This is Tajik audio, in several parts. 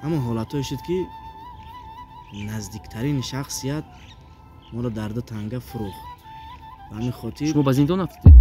Ҳамон ҳолатҳое шуд, ки наздиктарин шахсият моро дар ду танга фурӯхт. Ба ҳамин хотир шумо ба зиндон афтидед.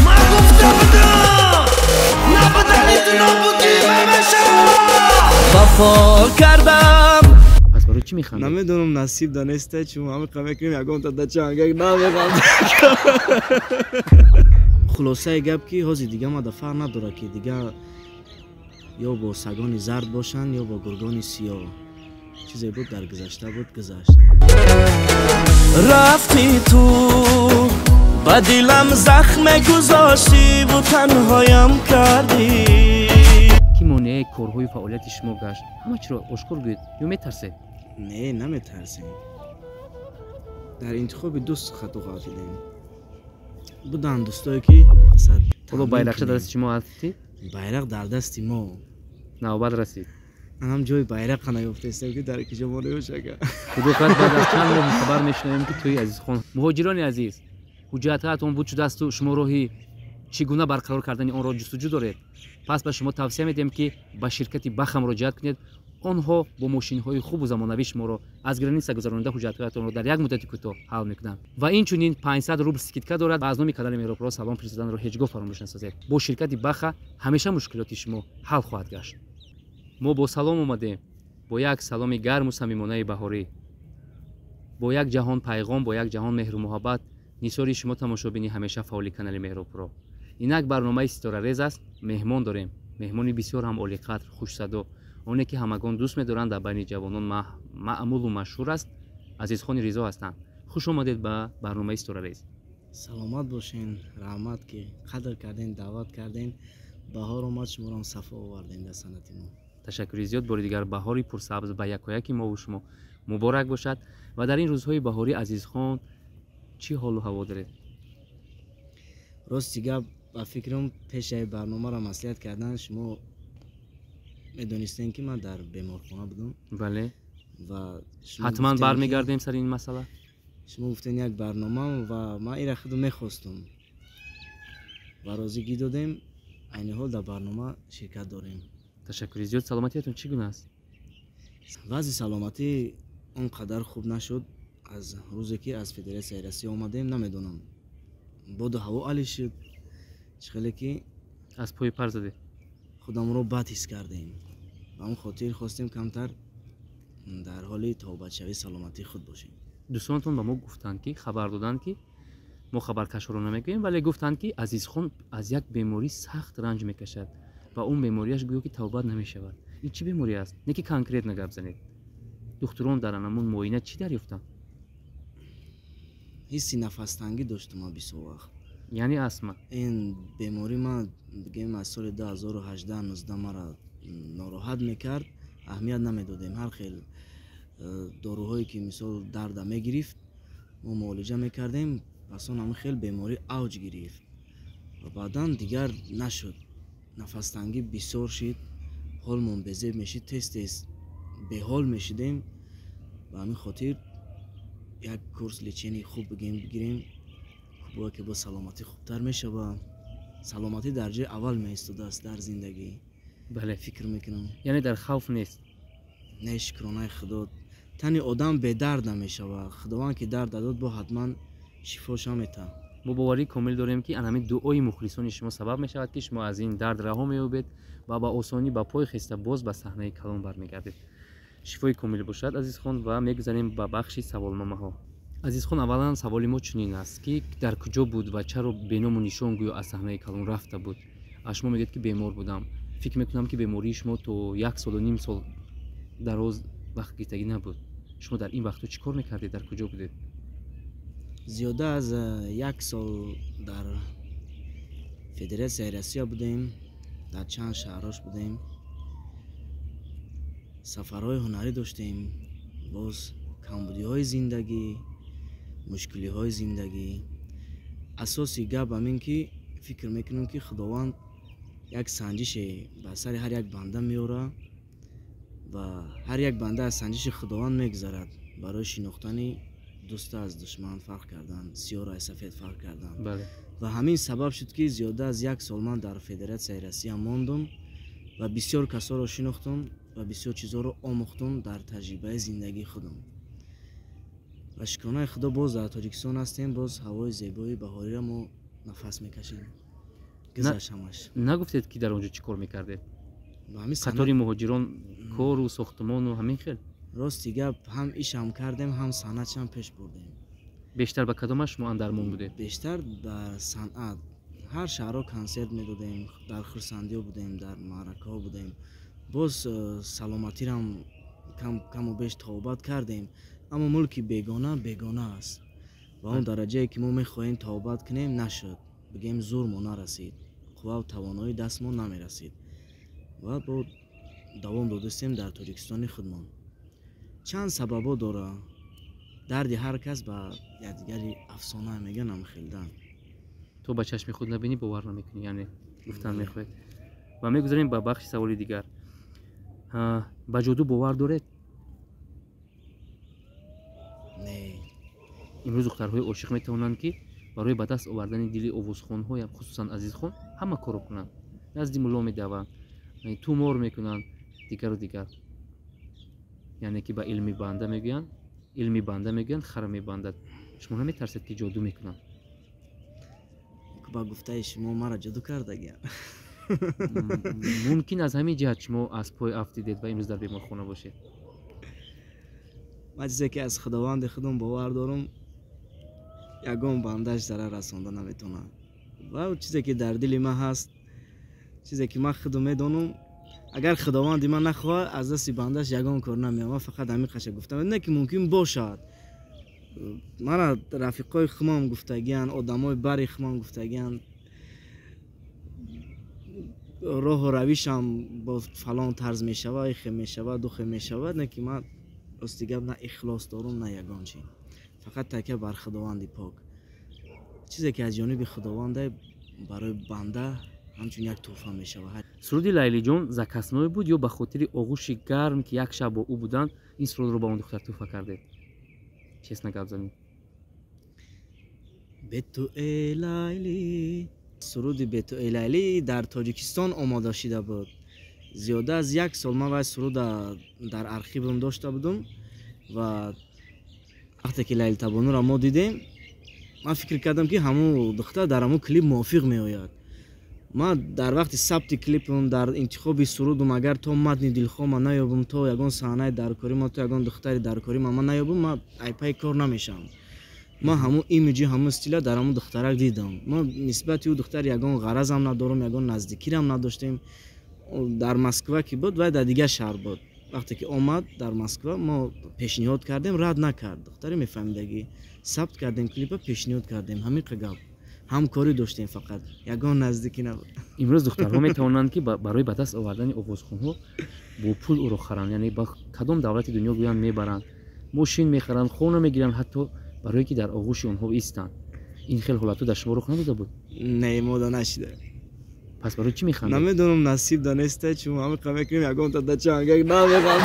Ман гуфта будам, набудани ту нобудӣ мешавад. Вафо кардам. Пас барои чӣ механдед? Намедонам, насиб данеста, чун ҳамиқа мекунем, ягонта да чанга намеханд. Хулосаи гап, ки ҳозир дига мада фарқ надорад, ки дига ё бо сагони зард бошанд, ё бо гургони сиёҳ. Чизе буд, дар гузашта буд, гузашт. Рафти ту, ба дилам захме гузоштиву танҳоям кардӣ. Ки монеаи корҳои фаъолияти шумо гашт? Ҳама чиро ошкор гӯед ё метарсед? Не, наметарсем. Дар интихоби дӯст хато ғалтидем. Буданд дӯстое, ки мақсад Ҳоло байрақча дар дасти шумо ҳастӣ? Байрақ дар дасти мо. Навбат расид. Анам ҷои байрақа наёфтаистем, ки дар киҷо монеошага. Худо хоҳад, баъд аз чанд моҳ хабар мешунавем, ки тӯи Азизхон. Муҳоҷирони азиз, ҳуҷҷатҳоятон буд шудаасту шумо роҳи чӣ гуна барқарор кардани онро ҷустуҷӯ доред. Пас ба шумо тавсия медиҳем, ки ба ширкати Баха муроҷиат кунед. Онҳо бо мошинҳои хубу замонавӣ шуморо аз граница гузаронида, ҳуҷҷатҳоятонро дар як муддати кӯтоҳ ҳал мекунанд ва инчунин 500 рубл скидка дорад. Ва аз номи канали Меҳробро салом фиристоданро ҳеҷ гоҳ фаромӯш насозед. Бо ширкати Баха ҳамеша мушкилоти шумо ҳал хоҳад гашт. Мо бо салом омадем, бо як саломи гарму самимонаи баҳорӣ, бо як ҷаҳон пайғом, бо як ҷаҳон меҳру муҳаббат нисори шумо, тамошобини ҳамеша фаъоли канали Меҳробро. Инак барномаи Ситорарез аст. Меҳмон дорем, меҳмони бисёр ҳам олиқадр, хушсадо, оне ки ҳамагон дӯст медоранд, дар байни ҷавонон маъмулу машҳур аст. Азизхони Ризо ҳастанд. Хуш омадед ба барномаи Ситорарез. Саломат бошен, раҳмат, ки қадр кардем, даъват кардем. Баҳор омад, шуморам сафо овардем дар санъати мо. Ташаккури зиёд. Бори дигар баҳори пурсабз ба якояки мову шумо муборак бошад. Ва дар ин рӯзҳои баҳорӣ, Азизхон, чӣ ҳолу ҳаво доред? Рости гап, ба фикрам, пешаи барномаро маслиҳат кардан, шумо медонистем, ки ман дар беморхона будам. Бале. Ва ҳатман бармегардем сари ин масъала. Шумо гуфтем як барнома, ва ман ира худу мехостум ва розигӣ додем. Айни ҳол дар барнома ширкат дорем. Ташаккури зиёд. Саломатиятон чӣ гуна аст? Вазъи саломатӣ он қадар хуб нашуд. Аз рӯзе ки аз Федератсияи Россия омадем, намедонам, боду ҳаво али шуд, чӣ хеле ки аз пои пар задед. Худамро бад ҳис кардем. Ба он хотир хостем камтар дар ҳоли тавбатшавии саломатии худ бошем. Дӯстонатон ба мо гуфтанд, ки хабар доданд, ки мо хабаркашҳоро намегӯем, вале гуфтанд, ки Азизхон аз як беморӣ сахт ранҷ мекашад ва он бемориаш гӯё ки тавбат намешавад. Ин чӣ беморӣ аст? Не ки конкретно гап занед, духтурон дар анамун муоина чӣ дарёфтанд? Ҳисси нафастангӣ доштум ман бисёр вақт. Яъне астма? Ин беморӣ ман, бигем, аз соли 2018-19 маро нороҳат мекард. Аҳамият намедодем. Ҳар хел доруҳое ки, мисол, дарда мегирифт, мо муолиҷа мекардем. Пас он ҳамин хел беморӣ авҷ гирифт ва баъдан дигар нашуд. Нафастангӣ бисёр шид, ҳолмон безеб мешид, тез тез беҳол мешидем. Ба ҳамин хотир як курс лечения хуб, бигем, бигирем, бояд, ки бо саломатӣ хубтар мешава. Саломатӣ дар ҷои аввал меистодааст дар зиндагӣ. Бале. Фикр мекунам. Яъне дар хавф нест? Не, шукронаи Худо. Тани одам бедард намешава. Худованд ки дард дадод, бо ҳатман шифоша метаҳад. Мо боварии комил дорем, ки анҳамин дуои мухлисони шумо сабаб мешавад, ки шумо аз ин дард раҳо меёбед ва ба осонӣ ба пой хеста, боз ба саҳнаи калон бармегардед. Шифои комил бошад, Азизхон. Ва мегузарем ба бахши саволномаҳо. Азизхон, аввалан саволи мо чунин аст, ки дар куҷо буд ва чаро беному нишон гӯё аз саҳнаи калон рафта буд? А шумо мегӯед, ки бемор будам. Фикр мекунам, ки бемории шумо то як солу ним сол дароз вақт гирифтагӣ набуд. Шумо дар ин вақтҳо чӣ кор мекардед, дар куҷо будед? Зиёда аз як сол дар Федератсияи Россия будем, дар чанд шаҳрҳош будем, сафарҳои ҳунарӣ доштем. Боз камбудиҳои зиндагӣ, мушкилиҳои зиндагӣ. Асоси гап ҳамин, ки фикр мекунам, ки Худованд як санҷише ба сари ҳар як банда меорад ва ҳар як банда аз санҷиши Худованд мегузарад барои шинохтани дӯста аз душман, фарқ кардан, сиёҳро аз сафед фарқ кардан. Ва ҳамин сабаб шуд, ки зиёда аз як сол ман дар Федератсияи Россия мондум ва бисёр касоро шинохтум. ва бисёр чизҳоро омӯхтум дар таҷрибаи зиндагии худам. Ва шукронаи Худо, боз дар Тоҷикистон ҳастем, боз ҳавои зебои баҳориро мо нафас мекашем. Гузашт ҳамаш. Нагуфтед, ки дар он ҷо чӣ кор мекардед? Қатори муҳоҷирон, кору сохтмону ҳамин хел? Рости гап, ҳам ишам кардем, ҳам санъатшам пеш бурдем. Бештар ба кадомаш шумо андармон будед? Бештар ба санъат. Ҳар шаҳрҳо консерт медодем, дар хурсандиҳо будем, дар маъракаҳо будем. Боз саломатирам каму беш тобат кардем, аммо мулки бегона бегона аст ва он дараҷае, ки мо мехоҳем тобат кунем, нашуд. Бигем, зӯрмо нарасид, қуввау тавоноӣ дастмо намерасид ва бо давом додастем дар Тоҷикистони худмон. Чанд сабабҳо дора. Дарди ҳар кас ба якдигари афсона мегӯям, хелдан. То ба чашми худ набинӣ, бовар намекунӣ, яъне гуфтан мехоҳед. Ва мегузарем ба бахши саволи дигар. Ба ҷоду бовар доред? Не. Имрӯз духтарҳои ошиқ метавонанд, ки барои ба даст овардани дили овозхонҳо, хусусан Азизхон, ҳама корро кунанд. Назди мулло медаванд, тумор мекунанд, дигару дигар. Яъне ки ба илми банда мегӯянд, илми банда мегӯянд, хара мебандад. Шумо наметарсед, ки ҷоду мекунанд? Ба гуфтаи шумо, маро ҷоду кардагиям. Мумкин, аз ҳамин ҷиҳат шумо аз пой афтидед ва имрӯз дар беморхона бошед. Ман чизе ки аз Худованди худам бовар дорам, ягон бандаш зарар расонда наметавонад. Ва чизе ки дар дили ман ҳаст, чизе ки ман худам медонам, агар Худованди ман нахоҳад, аз дасти бандаш ягон кор намеояд. Ман фақат ҳамин қаша гуфтам, не ки мумкин бошад. Мана рафиқои хумам гуфтагиянд, одамои бари хумам гуфтагиянд, роҳу равишам бо фалон тарз мешавад, ихе мешавад, духе мешавад. Не ки ман, рости гап, на ихлос дорум, на ягон чи. Фақат такя бар Худованди пок. Чизе ки аз ҷониби Худованда, барои банда ҳамчун як тӯҳфа мешавад. Суруди Лайлиҷон заказной буд ё ба хотири оғӯши гарм, ки як шаб бо ӯ буданд, ин сурудро ба он духтар тӯҳфа кардед? Честно гап занед. Бету э Лайли, суруди Бету э Лайли дар Тоҷикистон омода шида буд. Зиёда аз як сол ман вай суруда дар архивам дошта будум ва вақте ки Лайли Табонуро мо дидем, ман фикр кардам, ки ҳамун духтар дар ҳамун клип мувофиқ меояд. Ман дар вақти сабти клипам, дар интихоби сурудум, агар то матни дилхоҳма наёбум, то ягон саҳнаи даркорима, то ягон духтари даркорима ман наёбум, ман айпаи кор намешавам. Ман ҳамун имиҷи, ҳамун стила дар ҳамун духтарак дидам. Ман нисбати ӯ духтар ягон ғаразам надорам, ягон наздикирам надоштем. Дар Москва ки буд, вай дар дигар шаҳр буд. Вақте ки омад дар Москва, мо пешниҳод кардем, рад накард. Духтаре мефаҳмидагӣ. Сабт кардем клипа, пешниҳод кардем. Ҳамин гап, ҳамкорӣ доштем, фақат ягон наздикӣ набуд. Имрӯз духтарҳо метавонанд, ки барои ба даст овардани овозхонҳо бо пул ӯро харанд, яъне ба кадом давлати дунё гӯянд, мебаранд, мошин мехаранд, хона мегиранд, ҳатто барое ки дар оғӯши онҳо истанд. Ин хел ҳолатҳо дар шумо рух надода буд? Не, мода нашида. Пас барои чӣ механдед? Намедонам, насиб да неста, чун ҳамиқа мекунем, ягонта да чангак намеғам.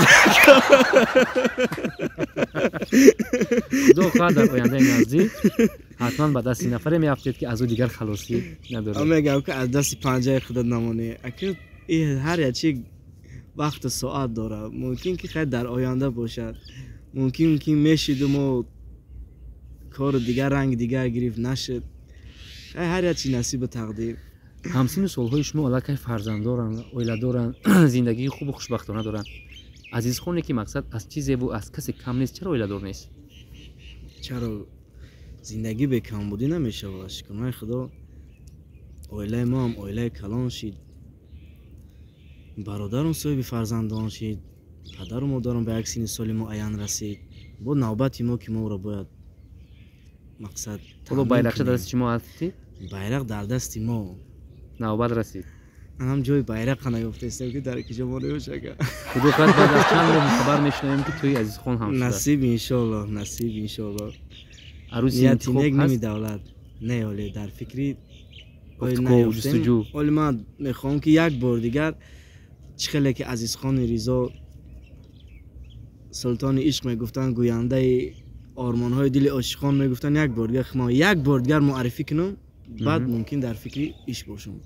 Худо хоҳад, дар ояндаи наздик ҳатман ба дасти нафаре меафтед, ки аз ӯ дигар халосӣ надорад. Мегӯям, ки аз дасти панҷаи худат намонӣ. Аки ҳар як чи вақту соат дорад. Мумкин ки хайр дар оянда бошад, мумкин ки мешиду мо кору дигар ранг дигар гирифт, нашуд. Хайр, ҳар як чи насибу тақдир. Ҳамсину солҳои шумо аллакай фарзанддоранд, оиладоранд, зиндагии хубу хушбахтона доранд. Азизхоне, ки мақсад аз чизеву аз касе кам нест, чаро оиладор нест? Чаро? Зиндагӣ бекамбудӣ намешавад. Шукрнаи Худо, оилаи мо ҳам оилаи калон шид, бародарам соҳиби фарзандон шид, падару модарам ба як синни соли муайян расид. Бо навбати мо, ки мо ӯро бояд мақсад Ҳоло байрақча дар дасти шумо ҳастӣ? Байрақ дар дасти мо. Навбат расид. Анам ҷои байрақа наёфтаистам, ки дар киҷо монеошага. Худо хоҳад, баъд аз чанд моҳ хабар мешунавем, ки тӯи Азизхон ҳам шудааст. Насиб, иншоалло, насиб, иншоалло. Арӯси Нияти интихоб нек ними ҳаст? давлат. Не, оле дар фикри Кофтуков, ҷустуҷӯ. Оли ман мехоҳам, ки як бор дигар, чӣ хеле ки Азизхони Ризо султони ишқ мегуфтанд, гӯяндаи ормонҳои дили ошиқон мегуфтанд, як бор дигар ман як бор дигар муаррифӣ кунам, баъд мумкин дар фикри иш бошам,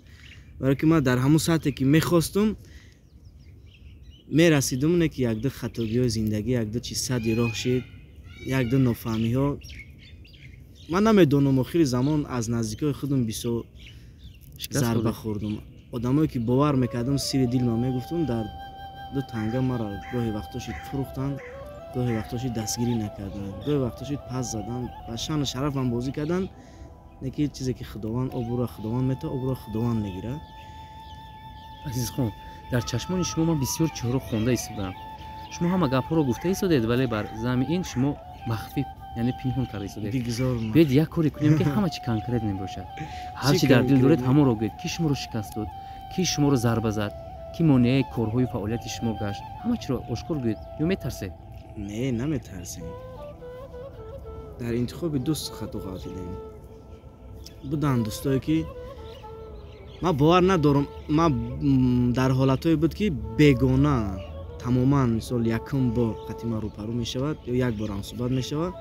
барое ки ман дар ҳамун сатҳе, ки мехостум. Мерасидум, не ки якду хатогиҳои зиндагӣ, якду чи сади роҳ шид, якду нофаҳмиҳо. Ман намедонам, охири замон аз наздикои худам бисёр зарба хӯрдум. Одамое ки бовар мекардам, сири дилма мегуфтум, дар ду танга маро гоҳе вақтоши фурӯхтанд, гоҳе вақтоши дастгирӣ накарданд, гоҳе вақтоши пас заданд, ба шаъну шарафам бозӣ карданд. Не ки чизе ки Худованд обрӯро Худованд метавад, обрӯро Худованд мегирад. Азизхон, дар чашмони шумо ман бисёр чиҳоро хонда истодаам. Шумо ҳама гапҳоро гуфта истодед, вале бар зами ин шумо махфӣ, яъне пинҳон карда истодед. Биёед як коре кунем, ки ҳама чи конкрет мебошад. Ҳар чи дар дил доред, ҳамонро гӯед. Ки шуморо шикаст дод, ки шуморо зарба зад, ки монеаи корҳои фаъолияти шумо гашт, ҳама чиро ошкор гӯед. Ё метарсед? Не, наметарсем. Дар интихоби дӯст хато ғалтидем. Буданд дӯстое ки ман бовар надорам, ман дар ҳолатҳое буд, ки бегона тамоман, мисол, якум бор қати ман рӯпарӯ мешавад ё як бор ҳамсӯҳбат мешавад,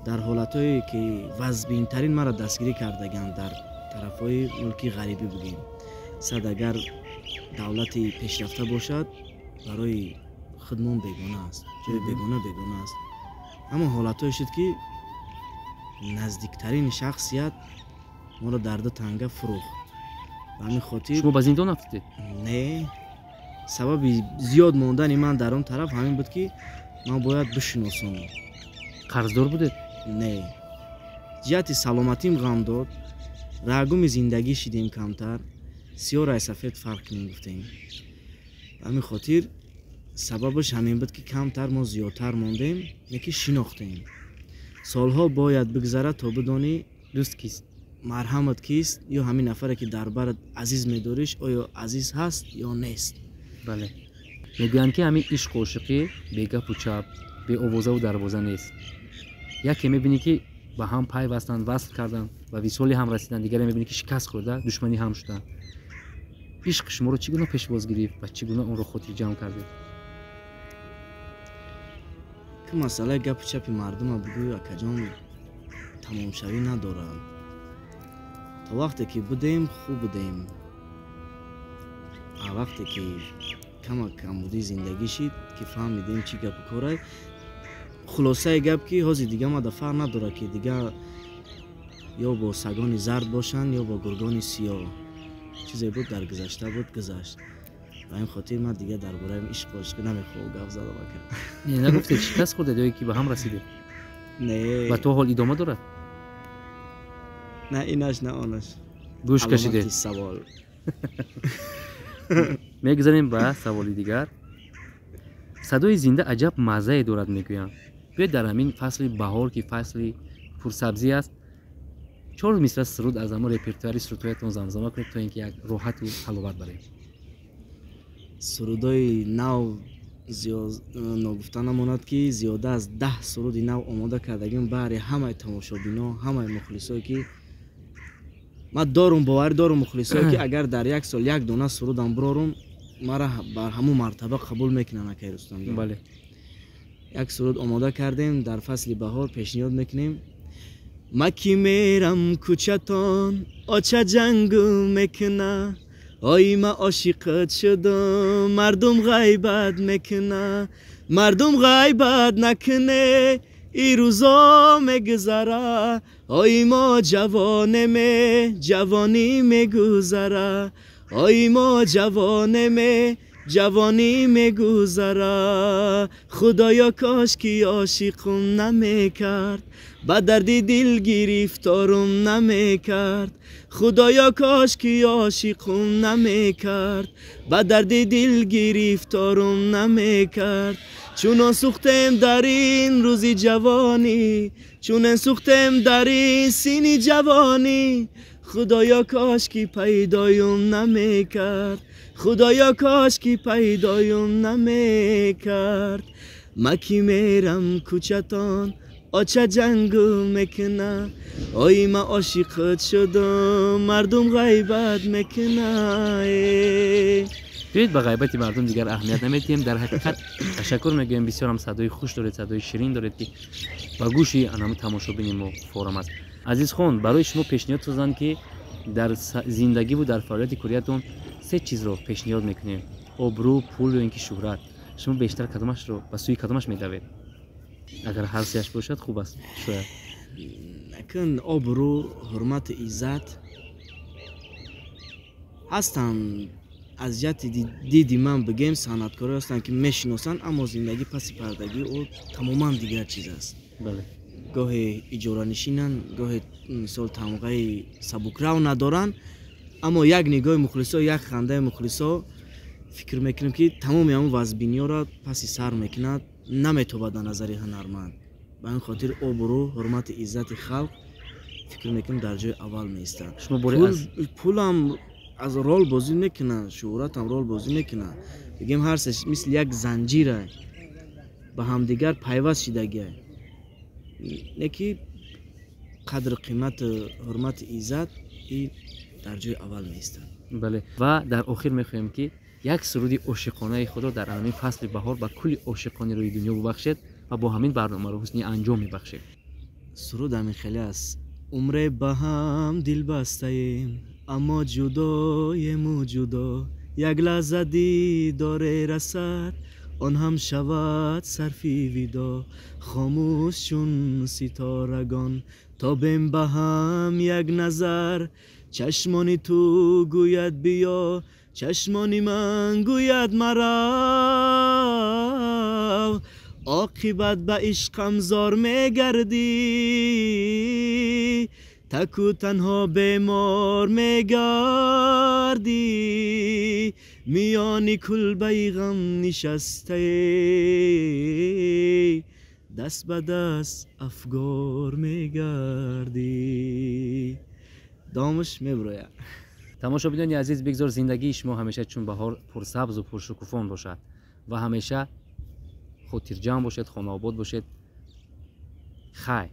дар ҳолатҳое ки вазбинтарин маро дастгирӣ кардаганд дар тарафҳои мулки ғарибӣ бугем. Сад агар давлати пешрафта бошад, барои худмон бегона аст, ҷои бегона бегона аст. Аммо ҳолатҳое шуд, ки наздиктарин шахсият моро дар ду танга фурӯхт. Ба ҳамин хотир шумо ба зиндон афтидед? Не, сабаби зиёд мондани ман дар он тараф ҳамин буд, ки ман бояд бишиносам. Қарздор будед? Не, ҷиҳати саломатим ғам дод, рагуми зиндагӣ шидем, камтар сиёрай сафед фарқ кунем гуфтем. Ба ҳамин хотир сабабаш ҳамин буд, ки камтар мо зиёдтар мондем, яки шинохтем. Солҳо бояд бигзарад, то бидонӣ дӯст кист, марҳамат кист, ё ҳамин нафаре ки дар барат азиз медориш, оё азиз ҳаст ё нест. Бале, мегӯянд, ки ҳамин ишқу ошиқӣ бегапу чап, беовозаву дарвоза нест. Яке мебинӣ, ки ба ҳам пайвастанд, васл карданд, ба висоли ҳам расиданд, дигаре мебинӣ, ки шикаст хӯрда, душманӣ ҳам шуданд. Ишқ шуморо чӣ гуна пешвоз гирифт ва чӣ гуна онро хотирҷамъ кардед? Ки масъалаи гапу чапи мардума бигӯй, акаҷон, тамомшавӣ надорад. То вақте ки будем, хуб будем, а вақте ки камак камбудии зиндагӣ шид, ки фаҳмидем чӣ гапу корай. Хулосаи гап, ки ҳозир дига мада фарқ надорад, ки дига ё бо сагони зард бошанд, ё бо гургони сиёҳ. Чизе буд дар гузашта буд, гузашт. Ба ин хотир ман дига дар бораи ишқу ошиқӣ намехоҳам гап задам, ака. Не, нагуфтед, шикаст хӯрдед ё ки ба ҳам расидед? Не. Ва то ҳол идома дорад? На инаш, на онаш. Гӯш кашидед. Савол. Мегузарем ба саволи дигар. Садои зинда аҷаб маззае дорад, мегӯянд. Биёед дар ҳамин фасли баҳор, ки фасли пурсабзӣ аст, чор мисра суруд аз ҳамон репертуари сурудҳоятон замзама кунед, то ин ки як роҳату ҳаловат барем. Сурудҳои нав ногуфта намонад, ки зиёда аз 10 суруди нав омода кардагим баҳри ҳамаи тамошобино, ҳамаи мухлисое ки ман дорум, боварӣ дорум, мухлисое ки агар дар як сол як дона сурудам бирорум, мара бар ҳамун мартаба қабул мекунанд, акай Рустамҷон. Бале. Як суруд омода кардем, дар фасли баҳор пешниҳод мекунем. Ма ки мерам кӯчатон, оча ҷангу мекуна, ой, ма ошиқат шудам, мардум ғайбат мекуна. Мардум ғайбат накуне, и рӯзо мегузара, ой, мо ҷавонеме, ҷавонӣ мегузара, ой, мо ҷавонеме, ҷавонӣ мегузара. Худоё, кош ки ошиқум намекард, ба дарди дил гирифторум намекард. Худоё, кош ки ошиқум намекард, ба дарди дил гирифторум намекард. Чунон сӯхтем дар ин рӯзи ҷавонӣ, чунен сӯхтем дар ин синни ҷавонӣ. Худоё, кош ки пайдоюм намекард, худоё, кош ки пайдоюм намекард. Ма ки мерам кӯчатон, оча ҷангу мекуна, ой, ма ошиқат шудам, мардум ғайбат мекуна. Биёед, ба ғайбати мардум дигар аҳамият намедиҳем. Дар ҳақиқат ташаккур мегӯем, бисёрам садои хуш доред, садои ширин доред, ки ба гӯши анаму тамошобини мо форам аст. Азизхон, барои шумо пешниҳод созанд, ки дар зиндагиву дар фаъолияти кориятон се чизро пешниҳод мекунем: обрӯ, пул ё ин ки шӯҳрат. Шумо бештар кадомашро, ба сӯи кадомаш медавед? Агар ҳар сеяш бошад, хуб аст шояд. Акн обрӯ, ҳурмату иззат ҳастанд. Аз ҷиҳати диди ман бигем, санъаткоро ҳастанд, ки мешиносанд, аммо зиндагӣ паси пардагии ӯ тамоман дигар чиз аст. Гоҳе иҷоранишинанд, гоҳе, мисол, тамғаи сабукрав надоранд, аммо як нигоҳи мухлисо, як хандаи мухлисо, фикр мекунем, ки тамоми ҳамон вазбиниёро паси сар мекунад, наметобад дар назари ҳунарманд. Ба ҳамин хотир обрӯ, ҳурмати, иззати халқ, фикр мекунем, дар ҷои аввал меистад. Пулам аз рол бозӣ мекунад, шӯҳратам рол бозӣ мекунад. Бигем, ҳар сеш мисли як занҷира ба ҳамдигар пайваст шидагия, не ки қадру қимату ҳурмати иззат и дар ҷои аввал меистад. Бале, ва дар охир мехоҳем, ки як суруди ошиқонаи худро дар ҳамин фасли баҳор ба кулли ошиқони рӯи дунё бубахшед ва бо ҳамин барномаро ҳусни анҷом мебахшед. Суруд ҳамин хеле аст: умре ба ҳам дил бастаем, аммо ҷудоему ҷудо. Як лаҳза дидоре расад, он ҳам шавад сарфи видо. Хомӯш чун ситорагон тобем ба ҳам як назар. Чашмони ту гӯяд биё, чашмони ман гӯяд марав. Оқибат ба ишқам зор мегардӣ, таку танҳо бемор мегардӣ. Миёни кулбаи ғам нишастае, даст ба даст афгор мегардӣ. Домаш мебирояд. Тамошобинони азиз, бигзор зиндагии шумо ҳамеша чун баҳор пурсабзу пуршукуфон бошад ва ҳамеша хотирҷамъ бошед, хонаобод бошед. Хайр.